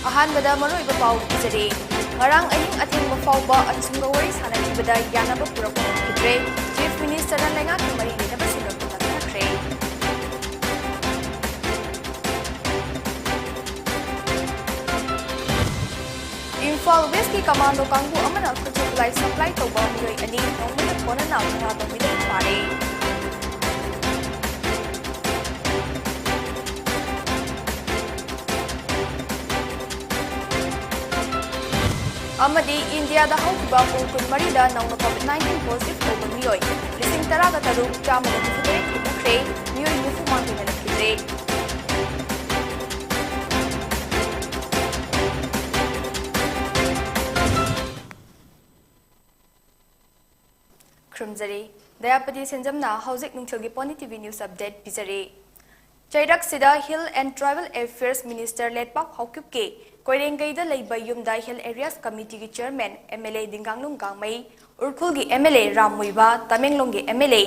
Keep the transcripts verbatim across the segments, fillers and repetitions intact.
ꯑꯍꯥꯟꯕꯗ ꯃꯔꯨꯑꯣꯏꯕ ꯄꯥꯎ ꯄꯤꯖꯔꯤ꯫ ꯉꯔꯥꯡ ꯑꯍꯤꯡ ꯑꯊꯦꯡꯕ ꯐꯥꯎꯕ ꯑꯠꯁꯨꯝꯒ ꯋꯥꯔꯤ ꯁꯥꯟꯅꯈꯤꯕꯗ ꯌꯥꯅꯕ ꯄꯨꯔꯛꯄ ꯉꯝꯈꯤꯗ꯭ꯔꯦ꯫ Chief Ministerꯅ ꯂꯩꯉꯥꯛꯀꯤ ꯃꯔꯤ ꯂꯩꯅꯕꯁꯤꯡꯒ ꯈꯟꯅꯈ꯭ꯔꯦ꯫ ꯏꯝꯐꯥꯜ Westꯀꯤ commando ꯀꯥꯡꯕꯨ ꯑꯃꯅ ꯈꯨꯠꯁꯨ ꯈꯨꯠꯂꯥꯏ supply ꯇꯧꯕ ꯃꯤꯑꯣꯏ ꯑꯅꯤ ꯅꯣꯡꯃꯩꯅ ꯀꯣꯟꯅꯅ ꯃꯉꯥ ꯇꯧꯃꯤꯗ ꯐꯥꯔꯦ꯫ ꯑꯃꯗꯤ ꯏꯟꯗꯤꯌꯥꯗ ꯍꯧꯈꯤꯕ ꯄꯨꯡ ꯀꯨꯟꯃꯔꯤꯗ ꯅꯧꯅ COVID nineteen positive ꯑꯣꯏꯕ ꯃꯤꯑꯣꯏ ꯂꯤꯁꯤꯡ ꯇꯔꯥꯒ ꯇꯔꯨꯛ ꯆꯥꯝꯃꯒ ꯍꯨꯝꯐꯨꯇꯔꯦꯠ ꯊꯦꯡꯅꯈ꯭ꯔꯦ, ꯃꯤꯑꯣꯏ ꯅꯤꯐꯨ ꯃꯥꯊꯣꯏꯅ ꯂꯩꯈꯤꯗ꯭ꯔꯦ꯫ ꯈꯨꯔꯨꯝꯖꯔꯤ꯫ ꯗꯌꯥꯄꯇꯤ ꯁꯦꯟꯖꯝꯅ ꯍꯧꯖꯤꯛ ꯅꯨꯡꯊꯤꯜꯒꯤ Pony TV news update ꯄꯤꯖꯔꯤ꯫ ꯆꯩꯔꯛꯁꯤꯗ Hill and Tribal Affairs Minister ꯂꯦꯠꯄꯥꯎ ꯍꯥꯎꯀꯤꯞꯀꯤ ꯀꯣꯏꯔꯦꯡꯒꯩꯗ ꯂꯩꯕ ꯌꯨꯝꯗ Hill Areas Committeeꯒꯤ chairman MLA ꯗꯤꯡꯒꯥꯡꯂꯨꯡ ꯒꯥꯡꯃꯩ, ꯎꯔꯈꯨꯜꯒꯤ MLA Ram ꯃꯨꯏꯕ, ꯇꯃꯦꯡꯂꯣꯡꯒꯤ MLA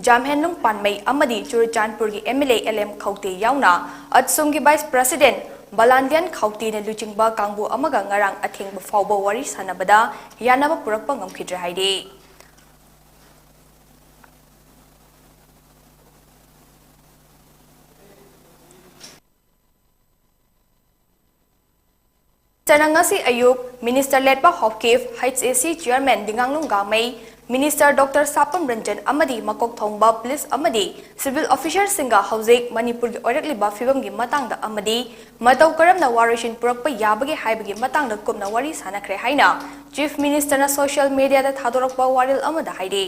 ꯖꯥꯝꯍꯦꯟꯂꯨꯡ ꯄꯥꯟꯃꯩ ꯑꯃꯗꯤ ꯆꯨꯔꯆꯥꯟꯄꯨꯔꯒꯤ MLA LM ꯈꯧꯇꯦ ꯌꯥꯎꯅ ꯑꯠꯁꯨꯝꯒꯤ vice president ꯕꯂꯥꯟꯗꯤꯌꯥꯟ ꯈꯧꯇꯦꯅ ꯂꯨꯆꯤꯡꯕ ꯀꯥꯡꯕꯨ ꯑꯃꯒ ꯉꯔꯥꯡ ꯑꯊꯦꯡꯕ ꯐꯥꯎꯕ ꯋꯥꯔꯤ ꯁꯥꯟꯅꯕꯗ ꯌꯥꯅꯕ ꯄꯨꯔꯛꯄ ꯉꯝꯈꯤꯗ꯭ꯔꯦ ꯍꯥꯏꯔꯤ꯫ ꯆꯅꯪ ꯉꯁꯤ ꯑꯌꯨꯛ Minister ꯂꯦꯠꯄꯥꯎ Haokip, HAC chairman ꯗꯤꯡꯒꯥꯡꯂꯨꯡ ꯒꯥꯡꯃꯩ, Minister Doctor ꯁꯥꯄꯝ Ranjan ꯑꯃꯗꯤ ꯃꯀꯣꯛ ꯊꯣꯡꯕ police ꯑꯃꯗꯤ civil officerꯁꯤꯡꯒ ꯍꯧꯖꯤꯛ ꯃꯅꯤꯄꯨꯔꯒꯤ ꯑꯣꯏꯔꯛꯂꯤꯕ ꯐꯤꯕꯝꯒꯤ ꯃꯇꯥꯡꯗ ꯑꯃꯗꯤ ꯃꯇꯧ ꯀꯔꯝꯅ ꯋꯥꯔꯣꯏꯁꯤꯟ ꯄꯨꯔꯛꯄ ꯌꯥꯕꯒꯦ ꯍꯥꯏꯕꯒꯤ ꯃꯇꯥꯡꯗ ꯀꯨꯞꯅ ꯋꯥꯔꯤ ꯁꯥꯟꯅꯈ꯭ꯔꯦ ꯍꯥꯏꯅ Chief Ministerꯅ social mediaꯗ ꯊꯥꯗꯣꯔꯛꯄ ꯋꯥꯔꯦꯜ ꯑꯃꯗ ꯍꯥꯏꯔꯤ꯫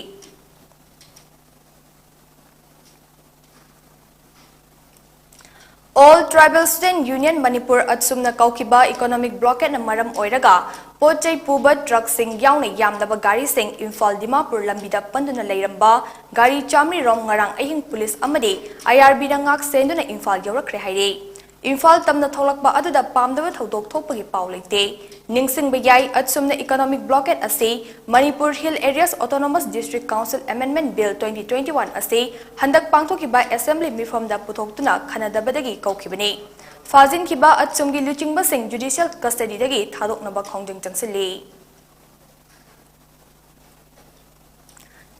All Tribal Student Union Manipur ꯑꯠꯁꯨꯝꯅ ꯀꯧꯈꯤꯕ economic blockadeꯅ ꯃꯔꯝ ꯑꯣꯏꯔꯒ ꯄꯣꯠ ꯆꯩ ꯄꯨꯕ truckꯁꯤꯡ ꯌꯥꯎꯅ ꯌꯥꯝꯂꯕ ꯒꯥꯔꯤꯁꯤꯡ ꯏꯝꯐꯥꯜ ꯗꯤꯃꯥꯄꯨꯔ ꯂꯝꯕꯤꯗ ꯄꯟꯗꯨꯅ ꯂꯩꯔꯝꯕ ꯒꯥꯔꯤ ꯆꯥꯃꯔꯤ ꯔꯣꯝ ꯉꯔꯥꯡ ꯑꯍꯤꯡ police ꯑꯃꯗꯤ IRBꯅ ꯉꯥꯛ ꯁꯦꯟꯗꯨꯅ ꯏꯝꯐꯥꯜ ꯌꯧꯔꯛꯈ꯭ꯔꯦ ꯍꯥꯏꯔꯤ꯫ ꯏꯝꯐꯥꯜ ꯇꯝꯅ ꯊꯣꯛꯂꯛꯄ ꯑꯗꯨꯗ ꯄꯥꯝꯗꯕ ꯊꯧꯗꯣꯛ ꯊꯣꯛꯄꯒꯤ ꯄꯥꯎ ꯂꯩꯇꯦ꯫ ꯅꯤꯡꯁꯤꯡꯕ ꯌꯥꯏ, ꯑꯠꯁꯨꯝꯅ economic blockade ꯑꯁꯤ Manipur Hill Areas Autonomous District Council Amendment Bill twenty twenty-one ꯑꯁꯤ ꯍꯟꯗꯛ ꯄꯥꯡꯊꯣꯛꯈꯤꯕ assembly ꯃꯤꯐꯝꯗ ꯄꯨꯊꯣꯛꯇꯨꯅ ꯈꯟꯅꯗꯕꯗꯒꯤ ꯀꯧꯈꯤꯕꯅꯤ꯫ ꯐꯥꯖꯤꯟꯈꯤꯕ ꯑꯆꯨꯝꯒꯤ ꯂꯨꯆꯤꯡꯕꯁꯤꯡ ꯖꯨꯗꯤꯁꯤꯌꯦꯜ ꯀꯁꯇꯗꯤꯗꯒꯤ ꯊꯥꯗꯣꯛꯅꯕ ꯈꯣꯡꯖꯪ ꯆꯪꯁꯤꯜꯂꯤ꯫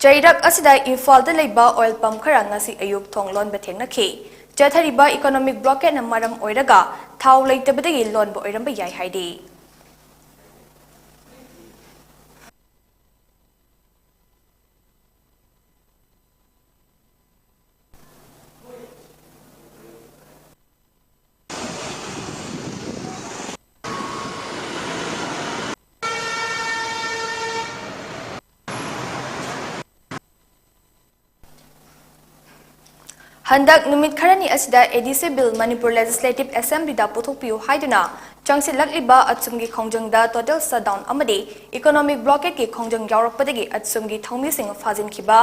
ꯆꯩꯔꯛ ꯑꯁꯤꯗ ꯏꯝꯐꯥꯜꯗ ꯂꯩꯕ ꯑꯣꯏꯜ ꯄꯝ ꯈꯔ ꯉꯁꯤ ꯑꯌꯨꯛ ꯊꯣꯡ ꯂꯣꯟꯕ ꯊꯦꯡꯅꯈꯤ꯫ ꯆꯠꯊꯔꯤꯕ ꯏꯀꯣꯅꯣꯃꯤꯛ ꯕ꯭ꯂꯣꯀꯦꯠꯅ ꯃꯔꯝ ꯑꯣꯏꯔꯒ ꯊꯥꯎ ꯂꯩꯇꯕꯗꯒꯤ ꯂꯣꯟꯕ ꯑꯣꯏꯔꯝꯕ ꯌꯥꯏ ꯍꯥꯏꯔꯤ꯫ ꯍꯟꯗꯛ ꯅꯨꯃꯤꯠ ꯈꯔꯅꯤ ꯑꯁꯤꯗ ꯑꯦ ꯗꯤ ꯁꯤ ꯕꯤꯜ ꯃꯅꯤꯄꯨꯔ ꯂꯦꯖꯤꯁꯂꯦꯇꯤꯚ ꯑꯦꯁꯦꯝꯕ꯭ꯂꯤꯗ ꯄꯨꯊꯣꯛꯄꯤꯌꯨ ꯍꯥꯏꯗꯨꯅ ꯆꯪꯁꯤꯜꯂꯛꯂꯤꯕ ꯑꯆꯨꯝꯒꯤ ꯈꯣꯡꯖꯪꯗ ꯇꯣꯇꯦꯜ ꯁꯠꯗꯥꯎꯟ ꯑꯃꯗꯤ ꯏꯀꯣꯅꯣꯃꯤꯛ ꯕ꯭ꯂꯣꯀꯦꯠꯀꯤ ꯈꯣꯡꯖꯪ ꯌꯥꯎꯔꯛꯄꯗꯒꯤ ꯑꯆꯨꯝꯒꯤ ꯊꯧꯃꯤꯁꯤꯡ ꯐꯥꯖꯤꯟꯈꯤꯕ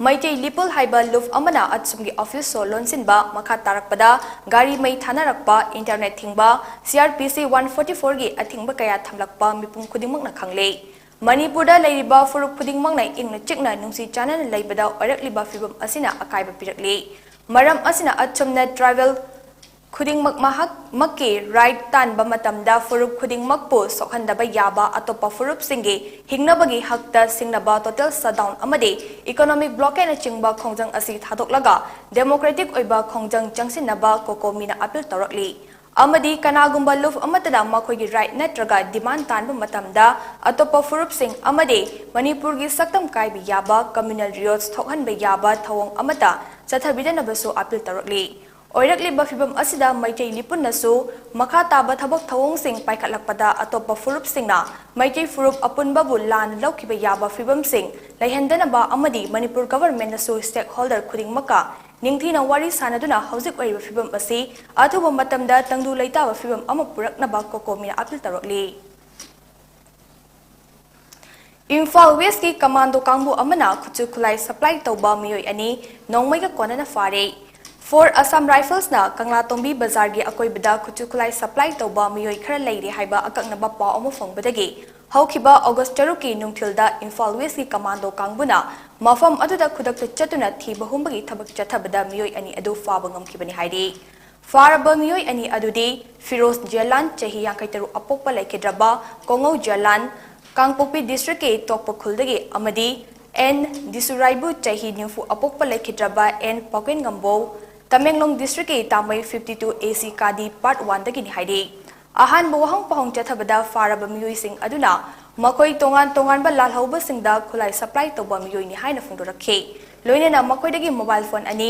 ꯃꯩꯇꯩ ꯂꯤꯄꯨꯜ ꯍꯥꯏꯕ ꯂꯨꯞ ꯑꯃꯅ ꯑꯆꯨꯝꯒꯤ ꯑꯣꯐꯤꯁ ꯁꯣ ꯂꯣꯟꯁꯤꯟꯕ ꯃꯈꯥ ꯇꯥꯔꯛꯄꯗ ꯒꯥꯔꯤ ꯃꯩ ꯊꯥꯅꯔꯛꯄ, ꯏꯟꯇꯔꯅꯦꯠ ꯊꯤꯡꯕ, ꯁꯤ ꯑꯥꯔ ꯄꯤ ꯁꯤ ꯋꯥꯟ ꯐꯣꯔꯇꯤ ꯐꯣꯔꯒꯤ ꯑꯊꯤꯡꯕ ꯀꯌꯥ ꯊꯝꯂꯛꯄ ꯃꯤꯄꯨꯝ ꯈꯨꯗꯤꯡꯃꯛꯅ ꯈꯪꯂꯦ꯫ ꯃꯅꯤꯄꯨꯔꯗ ꯂꯩꯔꯤꯕ ꯐꯨꯔꯨꯞ ꯈꯨꯗꯤꯡꯃꯛꯅ ꯏꯪꯅ ꯆꯤꯛꯅ ꯅꯨꯡꯁꯤ ꯆꯥꯟꯅꯅ ꯂꯩꯕꯗ ꯑꯣꯏꯔꯛꯂꯤꯕ ꯐꯤꯕꯝ ꯑꯁꯤꯅ ꯑꯀꯥꯏꯕ ꯄꯤꯔꯛꯂꯤ꯫ ꯃꯔꯝ ꯑꯁꯤꯅ ꯑꯆꯨꯝꯅ ꯇ꯭ꯔꯥꯏꯕꯦꯜ ꯈꯨꯗꯤꯡꯃꯛ ꯃꯍꯥꯛ ꯃꯛꯀꯤ ꯔꯥꯏꯠ ꯇꯥꯟꯕ ꯃꯇꯝꯗ ꯐꯨꯔꯨꯞ ꯈꯨꯗꯤꯡꯃꯛꯄꯨ ꯁꯣꯛꯍꯟꯗꯕ ꯌꯥꯕ ꯑꯇꯣꯞꯄ ꯐꯨꯔꯨꯞꯁꯤꯡꯒꯤ ꯍꯤꯡꯅꯕꯒꯤ ꯍꯛꯇ ꯁꯤꯡꯅꯕ ꯇꯣꯇꯦꯜ ꯁꯠꯗꯥꯎꯟ ꯑꯃꯗꯤ ꯏꯀꯣꯅꯣꯃꯤꯛ ꯕ꯭ꯂꯣꯀꯦꯠꯅꯆꯤꯡꯕ ꯈꯣꯡꯖꯪ ꯑꯁꯤ ꯊꯥꯗꯣꯛꯂꯒ ꯗꯦꯃꯣꯀ꯭ꯔꯦꯇꯤꯛ ꯑꯣꯏꯕ ꯈꯣꯡꯖꯪ ꯆꯪꯁꯤꯟꯅꯕ ꯀꯣꯀꯣꯃꯤꯅ ꯑꯄꯤꯜ ꯇꯧꯔꯛꯂꯤ꯫ ꯑꯃꯗꯤ ꯀꯅꯥꯒꯨꯝꯕ ꯂꯨꯞ ꯑꯃꯠꯇꯅ ꯃꯈꯣꯏꯒꯤ ꯔꯥꯏꯠ ꯅꯠꯇ꯭ꯔꯒ ꯗꯤꯃꯥꯟ ꯇꯥꯟꯕ ꯃꯇꯝꯗ ꯑꯇꯣꯞꯄ ꯐꯨꯔꯨꯞꯁꯤꯡ ꯑꯃꯗꯤ ꯃꯅꯤꯄꯨꯔꯒꯤ ꯁꯛꯇꯝ ꯀꯥꯏꯕ ꯌꯥꯕ, ꯀꯝꯃ꯭ꯌꯨꯅꯦꯜ ꯔꯤꯌꯣꯠꯁ ꯊꯣꯛꯍꯟꯕ ꯌꯥꯕ ꯊꯧꯑꯣꯡ ꯑꯃꯠꯇ ꯆꯠꯊꯕꯤꯗꯅꯕꯁꯨ ꯑꯄꯤꯜ ꯇꯧꯔꯛꯂꯤ꯫ ꯑꯣꯏꯔꯛꯂꯤꯕ ꯐꯤꯚꯝ ꯑꯁꯤꯗ ꯃꯩꯇꯩ ꯂꯤꯄꯨꯟꯅꯁꯨ ꯃꯈꯥ ꯇꯥꯕ ꯊꯕꯛ ꯊꯧꯑꯣꯡꯁꯤꯡ ꯄꯥꯏꯈꯠꯂꯛꯄꯗ ꯑꯇꯣꯞꯄ ꯐꯨꯔꯨꯞꯁꯤꯡꯅ ꯃꯩꯇꯩ ꯐꯨꯔꯨꯞ ꯑꯄꯨꯟꯕꯕꯨ ꯂꯥꯟꯅ ꯂꯧꯈꯤꯕ ꯌꯥꯕ ꯐꯤꯚꯝꯁꯤꯡ ꯂꯩꯍꯟꯗꯅꯕ ꯑꯃꯗꯤ ꯃꯅꯤꯄꯨꯔ ꯒꯚꯔꯟꯃꯦꯟꯠꯅꯁꯨ ꯁ꯭ꯇꯦꯛꯍꯣꯜꯗꯔ ꯈꯨꯗꯤꯡꯃꯛꯀ ꯅꯤꯡꯊꯤꯅ ꯋꯥꯔꯤ ꯁꯥꯅꯗꯨꯅ ꯍꯧꯖꯤꯛ ꯑꯣꯏꯔꯤꯕ ꯐꯤꯚꯝ ꯑꯁꯤ ꯑꯊꯨꯕ ꯃꯇꯝꯗ ꯇꯪꯗꯨ ꯂꯩꯇꯥꯕ ꯐꯤꯚꯝ ꯑꯃ ꯄꯨꯔꯛꯅꯕ ꯀꯣꯀꯣꯃꯤꯅ ꯑꯄꯤꯜ ꯇꯧꯔꯛꯂꯤ꯫ ꯏꯝꯐꯥꯜ ꯋꯦꯁꯀꯤ ꯀꯃꯥꯟꯗꯣ ꯀꯥꯡꯕꯨ ꯑꯃꯅ ꯈꯨꯠꯁꯨ ꯈꯨꯠꯂꯥꯏ ꯁꯄ꯭ꯂꯥꯏ ꯇꯧꯕ ꯃꯤꯑꯣꯏ ꯑꯅꯤ ꯅꯣꯡꯃꯩꯒ ꯀꯣꯟꯅꯅ ꯐꯥꯔꯦ꯫ ꯐꯣꯔ ꯑꯁꯥꯝ ꯔꯥꯏꯐꯜꯁꯅ ꯀꯪꯂꯥꯇꯣꯡꯕꯤ ꯕꯖꯥꯔꯒꯤ ꯑꯀꯣꯏꯕꯗ ꯈꯨꯠꯁꯨ ꯈꯨꯠꯂꯥꯏ ꯁꯄ꯭ꯂꯥꯏ ꯇꯧꯕ ꯃꯤꯑꯣꯏ ꯈꯔ ꯂꯩꯔꯦ ꯍꯥꯏꯕ ꯑꯀꯛꯅꯕ ꯄꯥꯎ ꯑꯃ ꯐꯪꯕꯗꯒꯤ ꯍꯧꯈꯤꯕ ꯑꯣꯒꯁ ꯇꯔꯨꯛꯀꯤ ꯅꯨꯡꯊꯤꯜꯗ ꯏꯝꯐꯥꯜ ꯋꯦꯁꯀꯤ ꯀꯃꯥꯟꯗꯣ ꯀꯥꯡꯕꯨꯅ ꯃꯐꯝ ꯑꯗꯨꯗ ꯈꯨꯗꯛꯇ ꯆꯠꯇꯨꯅ ꯊꯤꯕ ꯍꯨꯝꯕꯒꯤ ꯊꯕꯛ ꯆꯠꯊꯕꯗ ꯃꯤꯑꯣꯏ ꯑꯅꯤ ꯑꯗꯨ ꯐꯥꯕ ꯉꯝꯈꯤꯕꯅꯤ ꯍꯥꯏꯔꯤ꯫ ꯐꯥꯔꯕ ꯃꯤꯑꯣꯏ ꯑꯅꯤ ꯑꯗꯨꯗꯤ ꯐꯤꯔꯣꯖ ꯖꯦꯂꯥꯟ, ꯆꯍꯤ ꯌꯥꯡꯈꯩ ꯇꯔꯨꯛ, ꯑꯄꯣꯛꯄ ꯂꯩꯈꯤꯗ꯭ꯔꯕ ꯀꯣꯉꯧ ꯖꯦꯂꯥꯟ, ꯀꯥꯡꯄꯣꯛꯄꯤ ꯗꯤꯁꯇ꯭ꯔꯤꯛꯀꯤ ꯇꯣꯛꯄ ꯈꯨꯜꯗꯒꯤ, ꯑꯃꯗꯤ ꯑꯦꯟ ꯗꯤꯁꯨꯔꯥꯏꯕꯨ, ꯆꯍꯤ ꯅꯤꯐꯨ, ꯑꯄꯣꯛꯄ ꯂꯩꯈꯤꯗ꯭ꯔꯕ ꯑꯦꯟ ꯄꯥꯎꯀꯦꯟ ꯉꯝꯕꯧ, ꯇꯃꯦꯡꯂꯣꯡ ꯗꯤꯁꯇ꯭ꯔꯤꯛꯀꯤ ꯇꯥꯃꯩ ꯐꯤꯐꯇꯤ ꯇꯨ ꯑꯦ ꯁꯤ ꯀꯥꯗꯤ ꯄꯥꯔꯠ ꯋꯥꯟꯗꯒꯤꯅꯤ ꯍꯥꯏꯔꯤ꯫ ꯑꯍꯥꯟꯕ ꯋꯥꯍꯪ ꯄꯥꯎꯍꯪ ꯆꯠꯊꯕꯗ ꯐꯥꯔꯕ ꯃꯤꯑꯣꯏꯁꯤꯡ ꯑꯗꯨꯅ ꯃꯈꯣꯏ ꯇꯣꯉꯥꯟ ꯇꯣꯉꯥꯟꯕ ꯂꯥꯜꯍꯧꯕꯁꯤꯡꯗ ꯈꯨꯠꯂꯥꯏ ꯁꯄ꯭ꯂꯥꯏ ꯇꯧꯕ ꯃꯤꯑꯣꯏꯅꯤ ꯍꯥꯏꯅ ꯐꯣꯡꯗꯣꯔꯛꯈꯤ꯫ ꯂꯣꯏꯅꯅ ꯃꯈꯣꯏꯗꯒꯤ ꯃꯣꯕꯥꯏꯜ ꯐꯣꯟ ꯑꯅꯤ,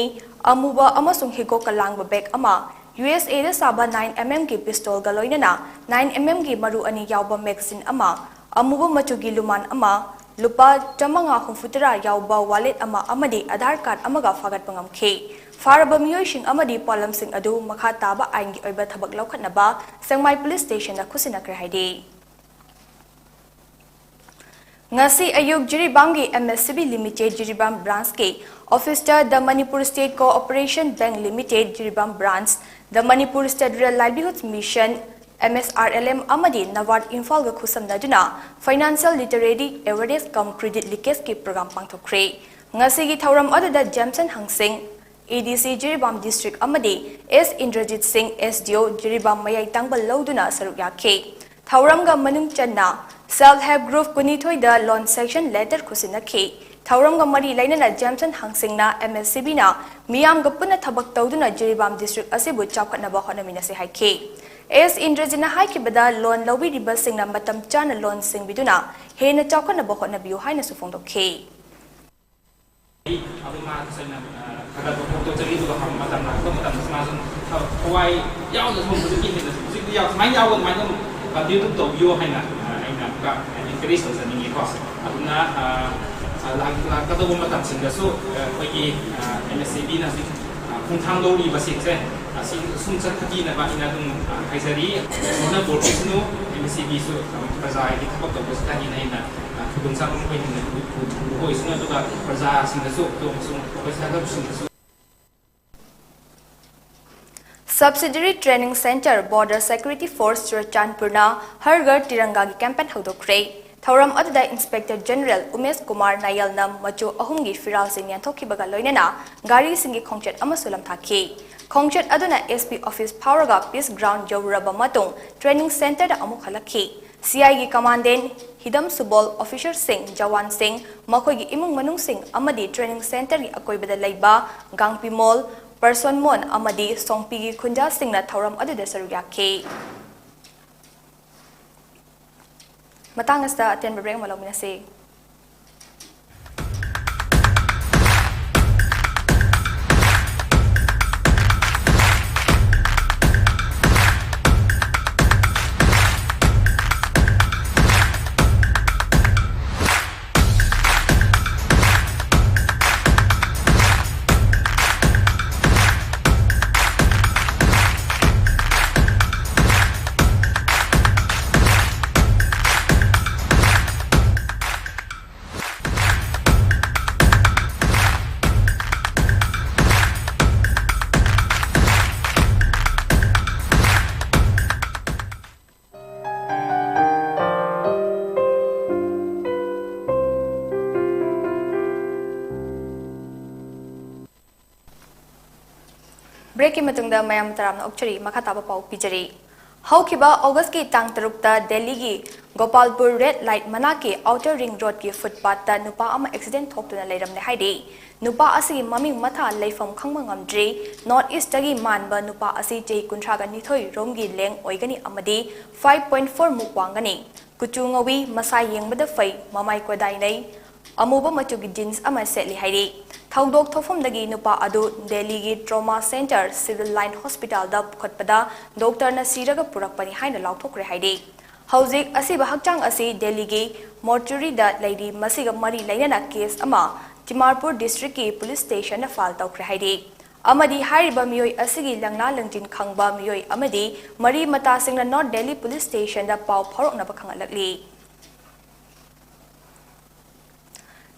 ꯑꯃꯨꯕ ꯑꯃꯁꯨꯡ ꯍꯤꯒꯣꯛꯀ ꯂꯥꯡꯕ ꯕꯦꯒ ꯑꯃ, ꯌꯨ ꯑꯦꯁ ꯑꯦꯗ ꯁꯥꯕ ꯅꯥꯏꯟ ꯑꯦꯝ ꯑꯦꯝꯒꯤ ꯄꯤꯁꯇꯣꯜꯒ ꯂꯣꯏꯅꯅ ꯅꯥꯏꯟ ꯑꯦꯝ ꯑꯦꯝꯒꯤ ꯃꯔꯨ ꯑꯅꯤ ꯌꯥꯎꯕ ꯃꯦꯒꯥꯖꯤꯟ ꯑꯃ, ꯑꯃꯨꯕ ꯃꯆꯨꯒꯤ ꯂꯨꯃꯥꯟ ꯑꯃ, ꯂꯨꯄꯥ ꯆꯥꯃꯉꯥ ꯍꯨꯝꯐꯨꯇꯔꯥ ꯌꯥꯎꯕ ꯋꯥꯂꯦꯠ ꯑꯃ ꯑꯃꯗꯤ ꯑꯙꯥꯔ ꯀꯥꯔꯗ ꯑꯃꯒ ꯐꯥꯒꯠꯄ ꯉꯝꯈꯤ꯫ ꯐꯥꯔꯕ ꯃꯤꯑꯣꯏꯁꯤꯡ ꯑꯃꯗꯤ ꯄꯣꯠꯂꯝꯁꯤꯡ ꯑꯗꯨ ꯃꯈꯥ ꯇꯥꯕ ꯑꯥꯏꯟꯒꯤ ꯑꯣꯏꯕ ꯊꯕꯛ ꯂꯧꯈꯠꯅꯕ ꯁꯦꯛꯃꯥꯏ ꯄꯨꯂꯤꯁ ꯁ꯭ꯇꯦꯁꯟꯗ ꯈꯨꯠꯁꯤꯟꯅꯈ꯭ꯔꯦ ꯍꯥꯏꯔꯤ꯫ ꯉꯁꯤ ꯑꯌꯨꯛ ꯖꯤꯔꯤꯕꯥꯝꯒꯤ M S C B limited Jiribam ꯕ꯭ꯔꯥꯟꯁꯀꯤ ꯑꯣꯐꯤꯁꯇ The Manipur State Cooperation Bank Limited Jiribam branch, The Manipur State Rural Livelihoods Mission, M S R L M, ꯑꯃꯗꯤ ꯅꯕꯥꯔꯗ ꯏꯝꯐꯥꯜꯒ ꯈꯨꯠꯁꯝꯅꯗꯨꯅ Financial Literacy Awareness cum Credit Leakageꯀꯤ ꯄ꯭ꯔꯣꯒ꯭ꯔꯥꯝ ꯄꯥꯡꯊꯣꯛꯈ꯭ꯔꯦ꯫ ꯉꯁꯤꯒꯤ ꯊꯧꯔꯝ ꯑꯗꯨꯗ ꯖꯦꯝꯁꯟ ꯍꯪꯁꯤꯡ, ꯑꯦ ꯗꯤ ꯁꯤ ꯖꯤꯔꯤꯕꯥꯝ ꯗꯤꯁꯇ꯭ꯔꯤꯛ, ꯑꯃꯗꯤ ꯑꯦꯁ ꯏꯟꯗ꯭ꯔꯖꯤꯠ ꯁꯤꯡ, ꯑꯦꯁ ꯗꯤ ꯑꯣ ꯖꯤꯔꯤꯕꯥꯝ, ꯃꯌꯥꯏ ꯇꯪꯕ ꯂꯧꯗꯨꯅ ꯁꯔꯨꯛ ꯌꯥꯈꯤ꯫ ꯊꯧꯔꯝꯒ ꯃꯅꯨꯡ ꯆꯟꯅ Self Help Group ꯀꯨꯟꯅꯤꯊꯣꯏꯗ loan sanction letter ꯈꯨꯠꯁꯤꯟꯅꯈꯤ꯫ ꯊꯧꯔꯝꯒ ꯃꯔꯤ ꯂꯩꯅꯅ ꯖꯦꯝꯁꯟ ꯍꯪꯁꯤꯡꯅ ꯑꯦꯝ ꯑꯦꯁ ꯁꯤ ꯕꯤꯅ ꯃꯤꯌꯥꯝꯒ ꯄꯨꯟꯅ ꯊꯕꯛ ꯇꯧꯗꯨꯅ ꯖꯤꯔꯤꯕꯥꯝ ꯗꯤꯁꯇ꯭ꯔꯤꯛ ꯑꯁꯤꯕꯨ ꯆꯥꯎꯈꯠꯅꯕ ꯍꯣꯠꯅꯃꯤꯟꯅꯁꯤ ꯍꯥꯏꯈꯤ꯫ ꯑꯦꯁ ꯏꯟꯗ꯭ꯔꯖꯤꯠꯅ ꯍꯥꯏꯈꯤꯕꯗ, loan ꯂꯧꯕꯤꯔꯤꯕꯁꯤꯡꯅ ꯃꯇꯝ ꯆꯥꯅ loan ꯁꯤꯡꯕꯤꯗꯨꯅ ꯍꯦꯟꯅ ꯆꯥꯎꯈꯠꯅꯕ ꯍꯣꯠꯅꯕꯤꯌꯨ ꯍꯥꯏꯅꯁꯨ ꯐꯣꯡꯗꯣꯛꯈꯤ꯫ ꯑꯩ ꯑꯗꯨꯝ ꯃꯥ ꯇꯁꯦꯡꯅ, ꯑ, ꯈꯔ ꯈꯔ ꯐꯣꯇꯣ ꯆꯠꯂꯤ, ꯑꯗꯨꯒ ꯍꯪꯕ ꯃꯇꯝꯗ, ꯍꯪꯕ ꯃꯇꯝꯗꯁꯨ ꯃꯥꯁꯨ ꯊ-, ꯊꯋꯥꯏ ꯌꯥꯎꯅ ꯁꯨꯝ ꯍꯧꯖꯤꯛꯀꯤ ꯍꯦꯟꯅ ꯍꯧꯖꯤꯛꯇꯤ ꯌꯥꯎ-, ꯁꯨꯃꯥꯏꯅ ꯌꯥꯎꯕ ꯑꯗꯨꯃꯥꯏꯅ ꯑꯗꯨꯝ continue ꯑꯗꯨꯝ ꯇꯧꯕꯤꯌꯣ ꯍꯥꯏꯅ, ꯑ, ꯑꯩꯅ ꯑꯃꯨꯛꯀ encourage ꯇꯧꯖꯅꯤꯡꯉꯤꯀꯣ꯫ ꯑꯗꯨꯅ, ꯑ, ꯑ, ꯂꯥꯛ-, ꯂꯥꯛꯀꯗꯧꯕ ꯃꯇꯝꯁꯤꯡꯗꯁꯨ, ꯑ, ꯑꯩꯈꯣꯏꯒꯤ, ꯑ, ꯑꯦꯝ ꯑꯦꯁ ꯁꯤ ꯕꯤꯅ ꯍꯧꯖꯤꯛ, ꯑ, ꯈꯣꯡꯊꯥꯡ ꯂꯧꯔꯤꯕꯁꯤꯡꯁꯦ, ꯑ, ꯁꯤ ꯁꯨꯝ ꯆꯠꯊꯕꯤꯅꯕ ꯑꯩꯅ ꯑꯗꯨꯝ, ꯑ, ꯍꯥꯏꯖꯔꯤ꯫ ꯏꯁꯣꯔꯅ ꯕꯣꯔ ꯄꯤꯁꯅꯨ, ꯑꯦꯝ ꯑꯦꯁ ꯁꯤ ꯕꯤꯁꯨ, ꯑ, ꯄ꯭ꯔꯖꯥꯒꯤ ꯊꯕꯛ ꯇꯧꯕꯁꯤꯗ ꯍꯦꯟꯅ ꯍꯦꯟꯅ ꯈꯨꯗꯣꯡꯆꯥꯕ ꯑꯩꯈꯣꯏ ꯍꯦꯟꯅ ꯄꯨꯊꯣꯛꯑꯣꯏꯁꯤꯅ, ꯑꯗꯨꯒ ꯄ꯭ꯔꯖꯥꯁꯤꯡꯗꯁꯨ ꯑꯗꯣꯝꯁꯨ ꯑꯩꯈꯣꯏ ꯁꯥꯒꯩꯁꯤꯡꯗꯁꯨ꯫ Subsidiary Training Center, Border Security Force, ꯆꯨꯔꯆꯥꯟꯄꯨꯔꯅ ꯍꯔ ꯘꯔ ꯇꯤꯔꯪꯒꯥꯒꯤ campaign ꯍꯧꯗꯣꯛꯈ꯭ꯔꯦ꯫ ꯊꯧꯔꯝ ꯑꯗꯨꯗ Inspector General ꯎꯃꯦꯁ ꯀꯨꯃꯥꯔ ꯅꯥꯌꯜꯅ ꯃꯆꯨ ꯑꯍꯨꯝꯒꯤ ꯐꯤꯔꯥꯜꯁꯤꯡ ꯌꯦꯟꯊꯣꯛꯈꯤꯕꯒ ꯂꯣꯏꯅꯅ ꯒꯥꯔꯤꯁꯤꯡꯒꯤ ꯈꯣꯡꯆꯠ ꯑꯃꯁꯨ ꯂꯝꯊꯥꯈꯤ꯫ ꯈꯣꯡꯆꯠ ꯑꯗꯨꯅ S P office ꯐꯥꯎꯔꯒ Peace Ground ꯌꯧꯔꯨꯔꯕ ꯃꯇꯨꯡ training centreꯗ ꯑꯃꯨꯛ ꯍꯜꯂꯛꯈꯤ꯫ C I ꯒꯤ commandant, ꯍꯤꯗꯝ ꯁꯨꯕꯣꯜ, officerꯁꯤꯡ, ꯖꯋꯥꯟꯁꯤꯡ, ꯃꯈꯣꯏꯒꯤ ꯏꯃꯨꯡ ꯃꯅꯨꯡꯁꯤꯡ ꯑꯃꯗꯤ training centreꯒꯤ ꯑꯀꯣꯏꯕꯗ ꯂꯩꯕ ꯒꯥꯡꯄꯤꯃꯣꯜ, ꯄꯔꯁꯣꯟꯃꯣꯟ ꯑꯃꯗꯤ ꯁꯣꯡꯄꯤꯒꯤ ꯈꯨꯟꯖꯥꯁꯤꯡꯅ ꯊꯧꯔꯝ ꯑꯗꯨꯗ ꯁꯔꯨꯛ ꯌꯥꯈꯤ꯫ ꯃꯇꯥꯡ ꯑꯁꯤꯗ ꯑꯇꯦꯟꯕ break ꯑꯃ ꯂꯧꯃꯤꯟꯅꯁꯤ꯫ Breakꯀꯤ ꯃꯇꯨꯡꯗ ꯃꯌꯥꯝ ꯇꯔꯥꯝꯅ ꯑꯣꯛꯆꯔꯤ꯫ ꯃꯈꯥ ꯇꯥꯕ ꯄꯥꯎ ꯄꯤꯖꯔꯤ꯫ ꯍꯧꯈꯤꯕ Augustꯀꯤ ꯇꯥꯡ ꯇꯔꯨꯛꯇ ꯗꯦꯜꯂꯤꯒꯤ ꯒꯣꯄꯥꯜꯄꯨꯔ Red Light ꯃꯅꯥꯛꯀꯤ Outer Ring Roadꯀꯤ footpathꯇ ꯅꯨꯄꯥ ꯑꯃ accident ꯊꯣꯛꯇꯨꯅ ꯂꯩꯔꯝꯂꯦ ꯍꯥꯏꯔꯤ꯫ ꯅꯨꯄꯥ ꯑꯁꯤꯒꯤ ꯃꯃꯤꯡ ꯃꯊꯥ ꯂꯩꯐꯝ ꯈꯪꯕ ꯉꯝꯗ꯭ꯔꯤ꯫ North Eastꯇꯒꯤ ꯃꯥꯟꯕ ꯅꯨꯄꯥ ꯑꯁꯤ ꯆꯍꯤ ꯀꯨꯟꯊ꯭ꯔꯥꯒ ꯅꯤꯊꯣꯏ ꯔꯣꯝꯒꯤ ꯂꯦꯡ ꯑꯣꯏꯒꯅꯤ ꯑꯃꯗꯤ five point four ꯃꯨꯛ ꯋꯥꯡꯒꯅꯤ꯫ ꯀꯨꯆꯨ ꯉꯧꯏ, ꯃꯁꯥ ꯌꯦꯡꯕꯗ ꯐꯩ, ꯃꯃꯥꯏ ꯀꯣꯗꯥꯏꯅꯩ, ꯑꯃꯨꯕ ꯃꯆꯨꯒꯤ jeans ꯑꯃ ꯁꯦꯠꯂꯤ ꯍꯥꯏꯔꯤ꯫ ꯊꯧꯗꯣꯛ ꯊꯣꯛꯐꯝꯗꯒꯤ ꯅꯨꯄꯥ ꯑꯗꯨ ꯗꯦꯜꯂꯤꯒꯤ Trauma Centre Civil Line Hospitalꯗ ꯄꯨꯈꯠꯄꯗ doctorꯅ ꯁꯤꯔꯒ ꯄꯨꯔꯛꯄꯅꯤ ꯍꯥꯏꯅ ꯂꯥꯎꯊꯣꯛꯈ꯭ꯔꯦ ꯍꯥꯏꯔꯤ꯫ ꯍꯧꯖꯤꯛ ꯑꯁꯤꯕ ꯍꯛꯆꯥꯡ ꯑꯁꯤ ꯗꯦꯜꯂꯤꯒꯤ mortuaryꯗ ꯂꯩꯔꯤ꯫ ꯃꯁꯤꯒ ꯃꯔꯤ ꯂꯩꯅꯅ case ꯑꯃ ꯗꯤꯃꯥꯄꯨꯔ districtꯀꯤ police stationꯗ file ꯇꯧꯈ꯭ꯔꯦ ꯍꯥꯏꯔꯤ꯫ ꯑꯃꯗꯤ ꯍꯥꯏꯔꯤꯕ ꯃꯤꯑꯣꯏ ꯑꯁꯤꯒꯤ ꯂꯪꯂꯥ ꯂꯪꯖꯤꯟ ꯈꯪꯕ ꯃꯤꯑꯣꯏ ꯑꯃꯗꯤ ꯃꯔꯤ ꯃꯇꯥꯁꯤꯡꯅ North Delhi Police Stationꯗ ꯄꯥꯎ ꯐꯥꯎꯔꯛꯅꯕ ꯈꯪꯍꯜꯂꯛꯂꯤ꯫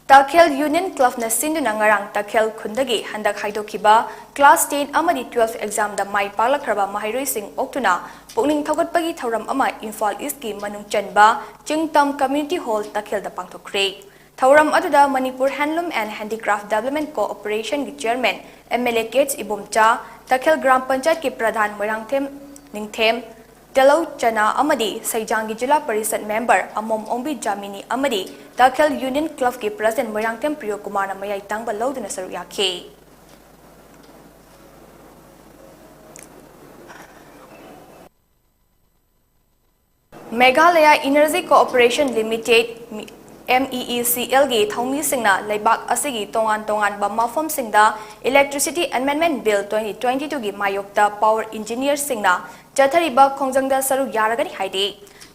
ꯇꯥꯈꯦꯜ ꯌꯨꯅꯤꯌꯟ ꯀ꯭ꯂꯕꯅ ꯁꯤꯟꯗꯨꯅ ꯉꯔꯥꯡ ꯇꯥꯈꯦꯜ ꯈꯨꯟꯗꯒꯤ ꯍꯟꯗꯛ ꯍꯥꯏꯗꯣꯛꯈꯤꯕ ꯀ꯭ꯂꯥꯁ ꯇꯦꯟ ꯑꯃꯗꯤ ꯇꯨꯋꯦꯜꯐ ꯑꯦꯛꯖꯥꯝꯗ ꯃꯥꯏ ꯄꯥꯛꯂꯛꯈ꯭ꯔꯕ ꯃꯍꯩꯔꯣꯏꯁꯤꯡ ꯑꯣꯛꯇꯨꯅ ꯄꯨꯛꯅꯤꯡ ꯊꯧꯒꯠꯄꯒꯤ ꯊꯧꯔꯝ ꯑꯃ ꯏꯝꯐꯥꯜ ꯏꯁꯀꯤ ꯃꯅꯨꯡ ꯆꯟꯕ ꯆꯤꯡꯇꯝ ꯀꯝꯃ꯭ꯌꯨꯅꯤꯇꯤ ꯍꯣꯜ ꯇꯥꯈꯦꯜꯗ ꯄꯥꯡꯊꯣꯛꯈ꯭ꯔꯦ꯫ ꯊꯧꯔꯝ ꯑꯗꯨꯗ Manipur handloom and handicraft development ꯀꯣꯑꯣꯄꯔꯦꯁꯟꯒꯤ chairman M L A K H Ibomcha, Takhel gram ꯄꯟꯆꯥꯌꯠꯀꯤ ꯄ꯭ꯔꯙꯥꯟ ꯃꯣꯏꯔꯥꯡꯊꯦꯝ ꯅꯤꯡꯊꯦꯝ, ꯇꯦꯂꯧ ꯆꯅꯥ ꯑꯃꯗꯤ ꯁꯩꯖꯥꯡꯒꯤ ꯖꯤꯂꯥ ꯄꯔꯤꯁꯠ ꯃꯦꯝꯕꯔ ꯑꯃꯣꯝ ꯑꯣꯡꯕꯤ ꯖꯥꯃꯤꯅꯤ ꯑꯃꯗꯤ ꯇꯥꯈꯦꯜ ꯌꯨꯅꯤꯌꯟ ꯀ꯭ꯂꯕꯀꯤ ꯄ꯭ꯔꯁꯤꯗꯦꯟꯠ ꯃꯣꯏꯔꯥꯡꯊꯦꯝ ꯄ꯭ꯔꯤꯌꯣ ꯀꯨꯃꯥꯔꯅ ꯃꯌꯥꯏ ꯇꯥꯡꯕ ꯂꯧꯗꯨꯅ ꯁꯔꯨꯛ ꯌꯥꯈꯤ꯫ Meghalaya energy cooperation limited, M E E C ꯑꯦꯜꯒꯤ ꯊꯧꯃꯤꯁꯤꯡꯅ ꯂꯩꯕꯥꯛ ꯑꯁꯤꯒꯤ ꯇꯣꯉꯥꯟ ꯇꯣꯉꯥꯟꯕ ꯃꯐꯝꯁꯤꯡꯗ Electricity Amendment Bill twenty twenty-two ꯒꯤ ꯃꯥꯌꯣꯛꯇ ꯄꯥꯋꯔ ꯏꯟꯖꯤꯅꯤꯌꯔꯁꯤꯡꯅ ꯆꯠꯊꯔꯤꯕ ꯈꯣꯡꯖꯪꯗ ꯁꯔꯨꯛ ꯌꯥꯔꯒꯅꯤ ꯍꯥꯏꯔꯤ꯫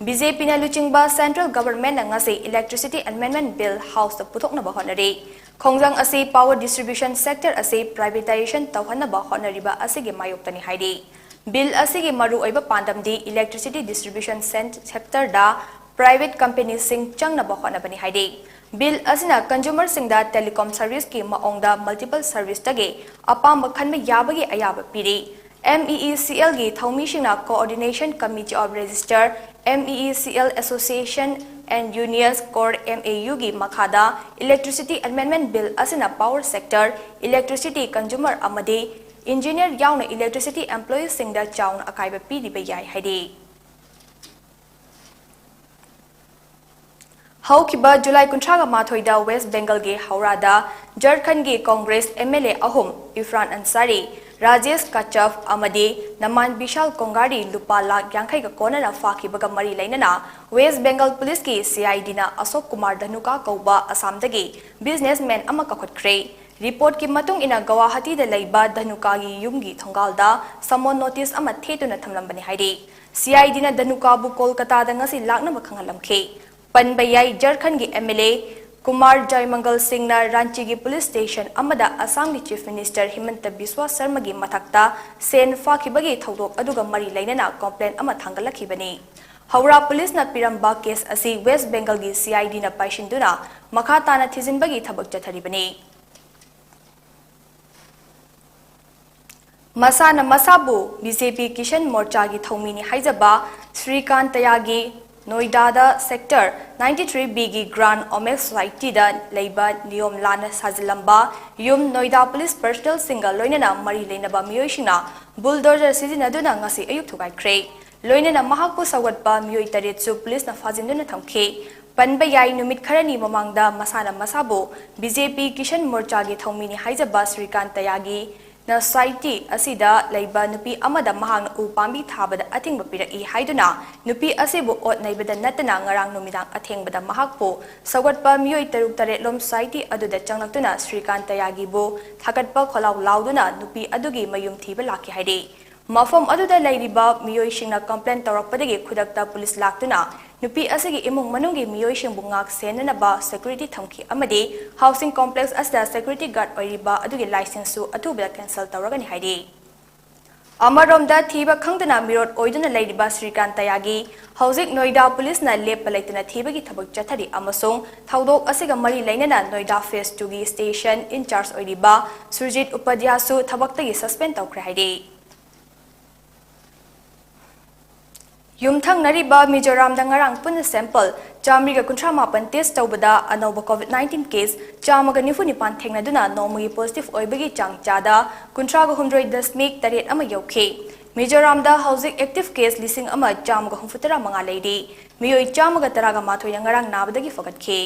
ꯕꯤ ꯖꯦ ꯄꯤꯅ ꯂꯨꯆꯤꯡꯕ ꯁꯦꯟꯇ꯭ꯔꯦꯜ ꯒꯚꯔꯟꯃꯦꯟꯠꯅ ꯉꯁꯤ Electricity Amendment Bill ꯍꯥꯎꯁꯇ ꯄꯨꯊꯣꯛꯅꯕ ꯍꯣꯠꯅꯔꯤ꯫ ꯈꯣꯡꯖꯪ ꯑꯁꯤ ꯄꯥꯋꯔ ꯗꯤꯁꯇ꯭ꯔꯤꯕ꯭ꯌꯨꯁꯟ ꯁꯦꯛꯇꯔ ꯑꯁꯤ ꯄ꯭ꯔꯥꯏꯚꯦꯇꯥꯏꯖꯦꯁꯟ ꯇꯧꯍꯟꯅꯕ ꯍꯣꯠꯅꯔꯤꯕ ꯑꯁꯤꯒꯤ ꯃꯥꯌꯣꯛꯇꯅꯤ ꯍꯥꯏꯔꯤ꯫ ꯕꯤꯜ ꯑꯁꯤꯒꯤ ꯃꯔꯨꯑꯣꯏꯕ ꯄꯥꯟꯗꯝꯗꯤ electricity distribution sen-, sectorꯗ private companyꯁꯤꯡ ꯆꯪꯅꯕ ꯍꯣꯠꯅꯕꯅꯤ ꯍꯥꯏꯔꯤ꯫ ꯕꯤꯜ ꯑꯁꯤꯅ ꯀꯟꯖꯨꯃꯔꯁꯤꯡꯗ ꯇꯦꯂꯤꯀꯣꯝ ꯁꯔꯚꯤꯁꯀꯤ ꯃꯑꯣꯡꯗ multiple serviceꯇꯒꯤ ꯑꯄꯥꯝꯕ ꯈꯟꯕ ꯌꯥꯕꯒꯤ ꯑꯌꯥꯕ ꯄꯤꯔꯤ꯫ ꯑꯦꯝ ꯏ ꯏ ꯁꯤ ꯑꯦꯜꯒꯤ ꯊꯧꯃꯤꯁꯤꯡꯅ Coordination Committee of Registered M E E C L Association and Unions, core M A ꯌꯨꯒꯤ ꯃꯈꯥꯗ Electricity Amendment Bill ꯑꯁꯤꯅ power sector, electricity consumer ꯑꯃꯗꯤ ꯏꯟꯖꯤꯅꯤꯌꯔ ꯌꯥꯎꯅ electricity employeeꯁꯤꯡꯗ ꯆꯥꯎꯅ ꯑꯀꯥꯏꯕ ꯄꯤꯔꯤꯕ ꯌꯥꯏ ꯍꯥꯏꯔꯤ꯫ ꯍꯧꯈꯤꯕ ꯖꯨꯂꯥꯏ ꯀꯨꯟꯊ꯭ꯔꯥꯒ ꯃꯥꯊꯣꯏꯗ ꯋꯦꯁ ꯕꯦꯡꯒꯜꯒꯤ ꯍꯧꯔꯥꯗ ꯖꯔꯈꯟꯒꯤ ꯀꯣꯡꯒ꯭ꯔꯦꯁ ꯑꯦꯝ ꯑꯦꯜ ꯑꯦ ꯑꯍꯨꯝ, ꯏꯔꯐꯥꯟ ꯑꯟꯁꯥꯔꯤ, ꯔꯥꯖꯦꯁ ꯀꯆꯐ ꯑꯃꯗꯤ ꯅꯃꯥꯟ ꯕꯤꯁꯥꯜ ꯀꯣꯡꯒꯥꯔꯤ ꯂꯨꯄꯥ ꯂꯥꯈ ꯌꯥꯡꯈꯩꯒ ꯀꯣꯟꯅꯅ ꯐꯥꯈꯤꯕꯒ ꯃꯔꯤ ꯂꯩꯅꯅ ꯋꯦꯁ ꯕꯦꯡꯒꯜ ꯄꯨꯂꯤꯁꯀꯤ ꯁꯤ ꯑꯥꯏ ꯗꯤꯅ ꯑꯁꯣꯛ ꯀꯨꯃꯥꯔ ꯙꯅꯨꯀꯥ ꯀꯧꯕ ꯑꯁꯥꯝꯗꯒꯤ ꯕꯤꯖꯤꯅꯦꯁꯃꯦꯟ ꯑꯃ ꯀꯧꯈꯠꯈ꯭ꯔꯦ꯫ ꯔꯤꯄꯣꯔꯠꯀꯤ ꯃꯇꯨꯡ ꯏꯟꯅ ꯒꯧꯍꯥꯇꯤꯗ ꯂꯩꯕ ꯙꯅꯨꯀꯥꯒꯤ ꯌꯨꯝꯒꯤ ꯊꯣꯡꯒꯥꯜꯗ ꯁꯃꯣꯟ ꯅꯣꯇꯤꯁ ꯑꯃ ꯊꯦꯠꯇꯨꯅ ꯊꯝꯂꯝꯕꯅꯤ ꯍꯥꯏꯔꯤ꯫ ꯁꯤ ꯑꯥꯏ ꯗꯤꯅ ꯙꯅꯨꯀꯥꯕꯨ ꯀꯣꯜꯀꯇꯥꯗ ꯉꯁꯤ ꯂꯥꯛꯅꯕ ꯈꯪꯍꯜꯂꯝꯈꯤ꯫ ꯄꯟꯕ ꯌꯥꯏ, ꯖꯔꯈꯟꯒꯤ ꯑꯦꯝ ꯑꯦꯜ ꯑꯦ ꯀꯨꯃꯥꯔ ꯖꯥꯏꯃꯪꯒꯜ ꯁꯤꯡꯅ ꯔꯥꯟꯆꯤꯒꯤ ꯄꯨꯂꯤꯁ ꯁ꯭ꯇꯦꯁꯟ ꯑꯃꯗ ꯑꯁꯥꯝꯒꯤ ꯆꯤꯐ ꯃꯤꯅꯤꯁꯇꯔ ꯍꯤꯃꯟꯇ ꯕꯤꯁ꯭ꯋꯥ ꯁꯔꯃꯒꯤ ꯃꯊꯛꯇ ꯁꯦꯟ ꯐꯥꯈꯤꯕꯒꯤ ꯊꯧꯗꯣꯛ ꯑꯗꯨꯒ ꯃꯔꯤ ꯂꯩꯅꯅ ꯀꯣꯝꯄ꯭ꯂꯦꯟ ꯑꯃ ꯊꯥꯡꯒꯠꯂꯛꯈꯤꯕꯅꯤ꯫ ꯍꯧꯔꯥ ꯄꯨꯂꯤꯁꯅ ꯄꯤꯔꯝꯕ ꯀꯦꯁ ꯑꯁꯤ ꯋꯦꯁ ꯕꯦꯡꯒꯜꯒꯤ ꯁꯤ ꯑꯥꯏ ꯗꯤꯅ ꯄꯥꯏꯁꯤꯟꯗꯨꯅ ꯃꯈꯥ ꯇꯥꯅ ꯊꯤꯖꯤꯟꯕꯒꯤ ꯊꯕꯛ ꯆꯠꯊꯔꯤꯕꯅꯤ꯫ ꯃꯁꯥꯅ ꯃꯁꯥꯕꯨ ꯕꯤ ꯖꯦ ꯄꯤ ꯀꯤꯁꯟ ꯃꯣꯔꯆꯥꯒꯤ ꯊꯧꯃꯤꯅꯤ ꯍꯥꯏꯖꯕ ꯁ꯭ꯔꯤꯀꯥꯟꯇ ꯌꯥꯒꯤ ꯅꯣꯏꯗꯥꯗ ꯁꯦꯛꯇꯔ ꯅꯥꯏꯟꯇꯤ ꯊ꯭ꯔꯤ ꯕꯤꯒꯤ ꯒ꯭ꯔꯥꯟ ꯑꯣꯃꯦꯛ ꯁꯣꯁꯥꯏꯇꯤꯗ ꯂꯩꯕ ꯅꯤꯌꯣꯝ ꯂꯥꯟꯅ ꯁꯥꯖꯤꯜꯂꯝꯕ ꯌꯨꯝ ꯅꯣꯏꯗꯥ ꯄꯨꯂꯤꯁ ꯄꯔꯁꯅꯦꯜꯁꯤꯡꯒ ꯂꯣꯏꯅꯅ ꯃꯔꯤ ꯂꯩꯅꯕ ꯃꯤꯑꯣꯏꯁꯤꯡꯅ ꯕꯨꯜꯗꯣꯖꯔ ꯁꯤꯖꯤꯟꯅꯗꯨꯅ ꯉꯁꯤ ꯑꯌꯨꯛ ꯊꯨꯒꯥꯏꯈ꯭ꯔꯦ꯫ ꯂꯣꯏꯅꯅ ꯃꯍꯥꯛꯄꯨ ꯁꯧꯒꯠꯄ ꯃꯤꯑꯣꯏ ꯇꯔꯦꯠꯁꯨ ꯄꯨꯂꯤꯁꯅ ꯐꯥꯖꯤꯟꯗꯨꯅ ꯊꯝꯈꯤ꯫ ꯄꯟꯕ ꯌꯥꯏ, ꯅꯨꯃꯤꯠ ꯈꯔꯅꯤ ꯃꯃꯥꯡꯗ ꯃꯁꯥꯅ ꯃꯁꯥꯕꯨ ꯕꯤ ꯖꯦ ꯄꯤ ꯀꯤꯁꯟ ꯃꯣꯔꯆꯥꯒꯤ ꯊꯧꯃꯤꯅꯤ ꯍꯥꯏꯖꯕ ꯁ꯭ꯔꯤꯀꯥꯟꯇ ꯌꯥꯒꯤ ꯅ ꯁꯣꯁꯥꯏꯇꯤ ꯑꯁꯤꯗ ꯂꯩꯕ ꯅꯨꯄꯤ ꯑꯃꯗ ꯃꯍꯥꯛꯅ ꯎ ꯄꯥꯝꯕꯤ ꯊꯥꯕꯗ ꯑꯊꯤꯡꯕ ꯄꯤꯔꯛꯏ ꯍꯥꯏꯗꯨꯅ ꯅꯨꯄꯤ ꯑꯁꯤꯕꯨ ꯑꯣꯠ ꯅꯩꯕꯗ ꯅꯠꯇꯅ ꯉꯔꯥꯡ ꯅꯨꯃꯤꯗꯥꯡ ꯑꯊꯦꯡꯕꯗ ꯃꯍꯥꯛꯄꯨ ꯁꯧꯒꯠꯄ ꯃꯤꯑꯣꯏ ꯇꯔꯨꯛ ꯇꯔꯦꯠꯂꯣꯝ ꯁꯣꯁꯥꯏꯇꯤ ꯑꯗꯨꯗ ꯆꯪꯂꯛꯇꯨꯅ ꯁ꯭ꯔꯤꯀꯥꯟꯇ ꯌꯥꯒꯤꯕꯨ ꯊꯥꯒꯠꯄ ꯈꯣꯜꯂꯥꯎ ꯂꯥꯎꯗꯨꯅ ꯅꯨꯄꯤ ꯑꯗꯨꯒꯤ ꯃꯌꯨꯝ ꯊꯤꯕ ꯂꯥꯛꯈꯤ ꯍꯥꯏꯔꯤ꯫ ꯃꯐꯝ ꯑꯗꯨꯗ ꯂꯩꯔꯤꯕ ꯃꯤꯑꯣꯏꯁꯤꯡꯅ ꯀꯝꯄ꯭ꯂꯦꯟ ꯇꯧꯔꯛꯄꯗꯒꯤ ꯈꯨꯗꯛꯇ ꯄꯨꯂꯤꯁ ꯂꯥꯛꯇꯨꯅ ꯅꯨꯄꯤ ꯑꯁꯤꯒꯤ ꯏꯃꯨꯡ ꯃꯅꯨꯡꯒꯤ ꯃꯤꯑꯣꯏꯁꯤꯡꯕꯨ ꯉꯥꯛ ꯁꯦꯟꯅꯅꯕ ꯁꯦꯀ꯭ꯌꯨꯔꯤꯇꯤ ꯊꯝꯈꯤ ꯑꯃꯗꯤ ꯍꯥꯎꯁꯤꯡ ꯀꯣꯝꯄ꯭ꯂꯦꯛꯁ ꯑꯁꯤꯗ ꯁꯦꯀ꯭ꯌꯨꯔꯤꯇꯤ ꯒꯥꯔꯗ ꯑꯣꯏꯔꯤꯕ ꯑꯗꯨꯒꯤ ꯂꯥꯏꯁꯦꯟꯁꯁꯨ ꯑꯊꯨꯕꯗ ꯀꯦꯟꯁꯦꯜ ꯇꯧꯔꯒꯅꯤ ꯍꯥꯏꯔꯤ꯫ ꯑꯃꯔꯣꯝꯗ ꯊꯤꯕ ꯈꯪꯗꯅ ꯃꯤꯔꯣꯠ ꯑꯣꯏꯗꯨꯅ ꯂꯩꯔꯤꯕ ꯁ꯭ꯔꯤꯀꯥꯟꯇ ꯌꯥꯒꯤ ꯍꯧꯖꯤꯛ ꯅꯣꯏꯗꯥ ꯄꯨꯂꯤꯁꯅ ꯂꯦꯞꯄ ꯂꯩꯇꯅ ꯊꯤꯕꯒꯤ ꯊꯕꯛ ꯆꯠꯊꯔꯤ ꯑꯃꯁꯨꯡ ꯊꯧꯗꯣꯛ ꯑꯁꯤꯒ ꯃꯔꯤ ꯂꯩꯅꯅ ꯅꯣꯏꯗꯥ ꯐꯦꯁ ꯇꯨꯒꯤ ꯁ꯭ꯇꯦꯁꯟ ꯏꯟꯆꯥꯔꯖ ꯑꯣꯏꯔꯤꯕ ꯁꯨꯔꯖꯤꯠ ꯎꯄꯥꯙ꯭ꯌꯥꯁꯨ ꯊꯕꯛꯇꯒꯤ ꯁꯁꯄꯦꯟ ꯇꯧꯈ꯭ꯔꯦ ꯍꯥꯏꯔꯤ꯫ ꯌꯨꯝꯊꯪꯅꯔꯤꯕ ꯃꯤꯖꯣꯔꯥꯝꯗ ꯉꯔꯥꯡ ꯄꯨꯟꯅ ꯁꯦꯝꯄꯜ ꯆꯥꯃꯔꯤꯒ ꯀꯨꯟꯊ꯭ꯔꯥ ꯃꯥꯄꯟ ꯇꯦꯁ ꯇꯧꯕꯗ ꯑꯅꯧꯕ ꯀꯣꯚꯤꯗ ꯅꯥꯏꯟꯇꯤꯟ ꯀꯦꯁ ꯆꯥꯝꯃꯒ ꯅꯤꯐꯨ ꯅꯤꯄꯥꯟ ꯊꯦꯡꯅꯗꯨꯅ ꯅꯣꯡꯃꯒꯤ ꯄꯣꯖꯤꯇꯤꯚ ꯑꯣꯏꯕꯒꯤ ꯆꯥꯡ ꯆꯥꯗ ꯀꯨꯟꯊ꯭ꯔꯥꯒ ꯍꯨꯝꯗꯣꯏ ꯗꯁꯃꯤꯛ ꯇꯔꯦꯠ ꯑꯃ ꯌꯧꯈꯤ꯫ ꯃꯤꯖꯣꯔꯥꯝꯗ ꯍꯧꯖꯤꯛ ꯑꯦꯛꯇꯤꯚ ꯀꯦꯁ ꯂꯤꯁꯤꯡ ꯑꯃ ꯆꯥꯝꯃꯒ ꯍꯨꯝꯐꯨꯇꯔꯥ ꯃꯉꯥ ꯂꯩꯔꯤ꯫ ꯃꯤꯑꯣꯏ ꯆꯥꯝꯃꯒ ꯇꯔꯥꯒ ꯃꯥꯊꯣꯏꯅ ꯉꯔꯥꯡ ꯅꯥꯕꯗꯒꯤ ꯐꯒꯠꯈꯤ꯫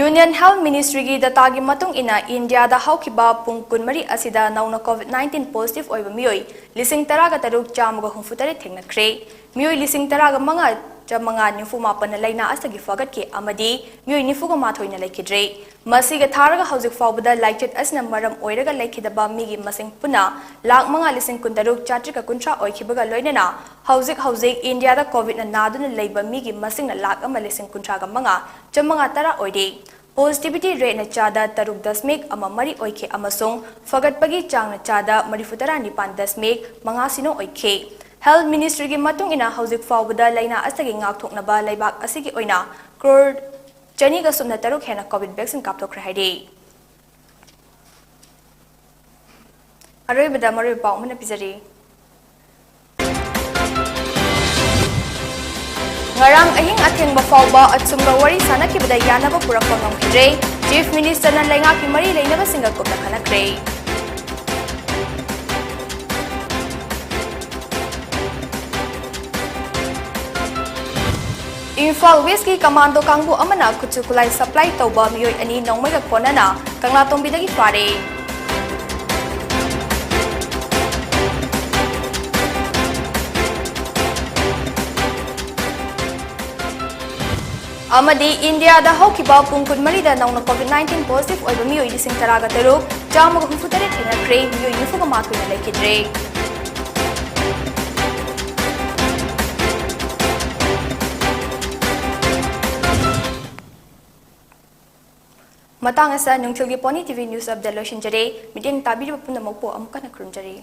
ꯌꯨꯅꯤꯌꯟ ꯍꯦꯜꯊ ꯃꯤꯅꯤꯁꯇ꯭ꯔꯤꯒꯤ ꯗꯇꯥꯒꯤ ꯃꯇꯨꯡ ꯏꯟꯅ, ꯏꯟꯗꯤꯌꯥꯗ ꯍꯧꯈꯤꯕ ꯄꯨꯡ ꯀꯨꯟꯃꯔꯤ ꯑꯁꯤꯗ ꯅꯧꯅ ꯀꯣꯚꯤꯗ ꯅꯥꯏꯟꯇꯤꯟ ꯄꯣꯖꯤꯇꯤꯚ ꯑꯣꯏꯕ ꯃꯤꯑꯣꯏ ꯂꯤꯁꯤꯡ ꯇꯔꯥꯒ ꯇꯔꯨꯛ ꯆꯥꯝꯃꯒ ꯍꯨꯝꯐꯨꯇꯔꯦꯠ ꯊꯦꯡꯅꯈ꯭ꯔꯦ꯫ ꯃꯤꯑꯣꯏ ꯂꯤꯁꯤꯡ ꯇꯔꯥꯒ ꯃꯉꯥ ꯆꯥꯝꯃꯉꯥ ꯅꯤꯐꯨ ꯃꯥꯄꯟꯅ ꯂꯥꯏꯅꯥ ꯑꯁꯤꯗꯒꯤ ꯐꯒꯠꯈꯤ ꯑꯃꯗꯤ ꯃꯤꯑꯣꯏ ꯅꯤꯐꯨꯒ ꯃꯥꯊꯣꯏꯅ ꯂꯩꯈꯤꯗ꯭ꯔꯦ꯫ ꯃꯁꯤꯒ ꯊꯥꯔꯒ ꯍꯧꯖꯤꯛ ꯐꯥꯎꯕꯗ ꯂꯥꯏꯆꯠ ꯑꯁꯤꯅ ꯃꯔꯝ ꯑꯣꯏꯔꯒ ꯂꯩꯈꯤꯗꯕ ꯃꯤꯒꯤ ꯃꯁꯤꯡ ꯄꯨꯟꯅ ꯂꯥꯈ ꯃꯉꯥ ꯂꯤꯁꯤꯡ ꯀꯨꯟꯇꯔꯨꯛ ꯆꯥꯇ꯭ꯔꯦꯠꯀ ꯀꯨꯟꯊ꯭ꯔꯥ ꯑꯣꯏꯈꯤꯕꯒ ꯂꯣꯏꯅꯅ, ꯍꯧꯖꯤꯛ ꯍꯧꯖꯤꯛ ꯏꯟꯗꯤꯌꯥꯗ ꯀꯣꯚꯤꯗꯅ ꯅꯥꯗꯨꯅ ꯂꯩꯕ ꯃꯤꯒꯤ ꯃꯁꯤꯡꯅ ꯂꯥꯈ ꯑꯃ ꯂꯤꯁꯤꯡ ꯀꯨꯟꯊ꯭ꯔꯥꯒ ꯃꯉꯥ ꯆꯥꯝꯃꯉꯥ ꯇꯔꯥ ꯑꯣꯏꯔꯦ꯫ ꯄꯣꯖꯤꯇꯤꯚꯤꯇꯤ ꯔꯦꯠꯅ ꯆꯥꯗ ꯇꯔꯨꯛ ꯗꯁꯃꯤꯛ ꯑꯃ ꯃꯔꯤ ꯑꯣꯏꯈꯤ ꯑꯃꯁꯨꯡ ꯐꯒꯠꯄꯒꯤ ꯆꯥꯡꯅ ꯆꯥꯗ ꯃꯔꯤꯐꯨꯇꯔꯥ ꯅꯤꯄꯥꯟ ꯗꯁꯃꯤꯛ ꯃꯉꯥ ꯁꯤꯅꯣ ꯑꯣꯏꯈꯤ꯫ Health Ministry ꯒꯤ ꯃꯇꯨꯡ ꯏꯟꯅ ꯍꯧꯖꯤꯛ ꯐꯥꯎꯕꯗ ꯂꯥꯏꯅꯥ ꯑꯁꯤꯗꯒꯤ ꯉꯥꯛꯊꯣꯛꯅꯕ ꯂꯩꯕꯥꯛ ꯑꯁꯤꯒꯤ ꯑꯣꯏꯅ ꯀ꯭ꯔꯣꯔ ꯆꯅꯤꯒ ꯁꯨꯞꯅ ꯇꯔꯨꯛ ꯍꯦꯟꯅ COVID vaccine ꯀꯥꯞꯊꯣꯛꯈ꯭ꯔꯦ ꯍꯥꯏꯔꯤ꯫ ꯑꯔꯣꯏꯕꯗ ꯃꯔꯨꯑꯣꯏꯕ ꯄꯥꯎ ꯑꯃꯅ ꯄꯤꯖꯔꯤ꯫ ꯉꯔꯥꯡ ꯑꯍꯤꯡ ꯑꯊꯦꯡꯕ ꯐꯥꯎꯕ ꯑꯆꯨꯝꯕ ꯋꯥꯔꯤ ꯁꯥꯅꯈꯤꯕꯗ ꯌꯥꯅꯕ ꯄꯨꯔꯛꯄ ꯉꯝꯈꯤꯗ꯭ꯔꯦ꯫ Chief Minister ꯅ ꯂꯩꯉꯥꯛꯀꯤ ꯃꯔꯤ ꯂꯩꯅꯕꯁꯤꯡꯒ ꯀꯨꯞꯅ ꯈꯟꯅꯈ꯭ꯔꯦ꯫ ꯏꯝꯐꯥꯜ West ꯀꯤ commando ꯀꯥꯡꯕꯨ ꯑꯃꯅ ꯈꯨꯠꯁꯨ ꯈꯨꯠꯂꯥꯏ supply ꯇꯧꯕ ꯃꯤꯑꯣꯏ ꯑꯅꯤ ꯅꯣꯡꯃꯩꯒ ꯀꯣꯟꯅꯅ ꯀꯪꯂꯥꯇꯣꯡꯕꯤꯗꯒꯤ ꯐꯥꯔꯦ꯫ ꯑꯃꯗꯤ ꯏꯟꯗꯤꯌꯥꯗ ꯍꯧꯈꯤꯕ ꯄꯨꯡ ꯀꯨꯟꯃꯔꯤꯗ ꯅꯧꯅ COVID nineteen positive ꯑꯣꯏꯕ ꯃꯤꯑꯣꯏ ꯂꯤꯁꯤꯡ ꯇꯔꯥꯒ ꯇꯔꯨꯛ, ꯆꯥꯝꯃꯒ ꯍꯨꯝꯐꯨꯇꯔꯦꯠ ꯊꯦꯡꯅꯈ꯭ꯔꯦ, ꯃꯤꯑꯣꯏ ꯅꯤꯐꯨꯒ ꯃꯥꯊꯣꯏꯅ ꯂꯩꯈꯤꯗ꯭ꯔꯦ꯫ ꯃꯇꯥꯡ ꯑꯁꯤꯗ ꯅꯨꯡꯊꯤꯜꯒꯤ Pony TV news update ꯂꯣꯏꯁꯤꯟꯖꯔꯦ꯫ ꯃꯤꯠꯌꯦꯡ ꯇꯥꯕꯤꯔꯤꯕ ꯄꯨꯝꯅꯃꯛꯄꯨ ꯑꯃꯨꯛ ꯍꯟꯅ ꯈꯨꯔꯨꯝꯖꯔꯤ꯫